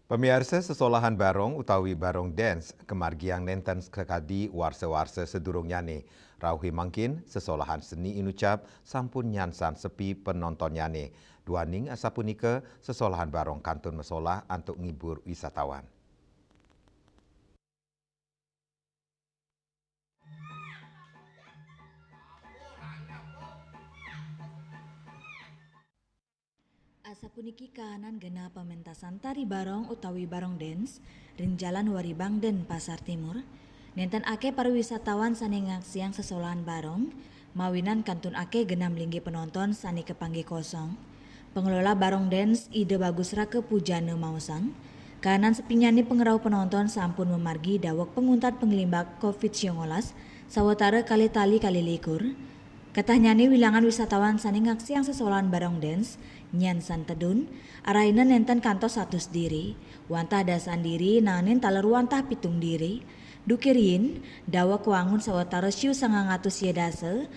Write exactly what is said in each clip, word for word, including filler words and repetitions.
Pamiarsa, sesolahan barong utawi barong dance kamargiang nenten sakadi warsa-warsa sadurungnyane. Rauh mangkin, sesolahan seni inucap sampun nyansan sepi penontonnyane. Duaning asapunika, sesolahan barong kantun masolah antuk ngibur wisatawan. Asapuniki kahanan genah pamentasan tari barong utawi barong dance ring Jalan Waribang Den, Pasar Timur. Nenten akeh pariwisatawan sane ngaksiang sesolahan barong, mawinan kantun akeh genah malinggih penonton sane kapanggih kosong. Pengelola barong dance, Ida Bagus Raka Pujana, maosang, kahanan sepinyane pangrauh penonton sampun mamargi daweg panguntat panglimbak covid sangalas sawatara kalih tali kalih likur. Katahnyane wilangan wisatawan sane ngaksiang sesolahan barong dance nyansan tedun, arahina nenten kantos satus diri, wantah dasan diri naenin taler wantah pitung diri. Duke riin, daweg wangun sawatara siu sangang atus sia dasa,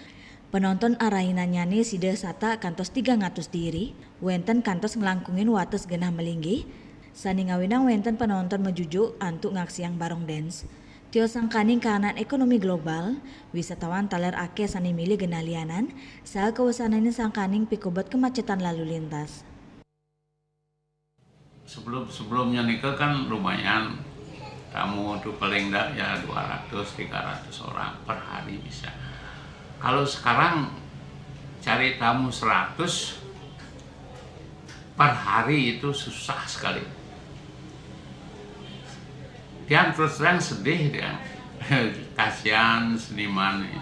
penonton arahinanyane sida satak kantos tigang atus diri, wenten kantos nglangkungin wates genah malinggih, sane ngawinang wenten penonton majujuk antuk ngaksiang barong dance. Tios sangkaning kahanan ekonomi global, wisatawan taler akeh sane milih genah lianan, saha kawesanane sangkaning pikobet kemacetan lalu lintas. Sebelum-sebelumnya nika kan lumayan, tamu tuh paling enggak ya dua ratus, tiga ratus orang per hari bisa. Kalau sekarang cari tamu seratus per hari itu susah sekali. Tiang terus terang sedih, Tiang. Kasihan seniman ini.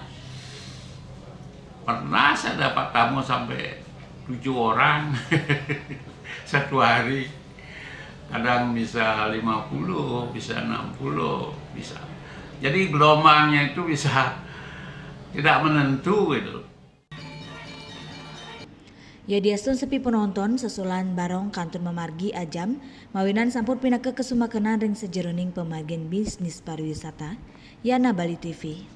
Pernah saya dapat tamu sampai tujuh orang satu hari. Kadang bisa lima puluh, bisa enam puluh, bisa. Jadi gelombangnya itu bisa tidak menentu gitu. Yadiastun sepi penonton, sesolahan barong kantun mamargi ajam, mawinan sampun pinaka kasumakenan ring sajeroning pamargin bisnis pariwisata. Yana, Bali T V.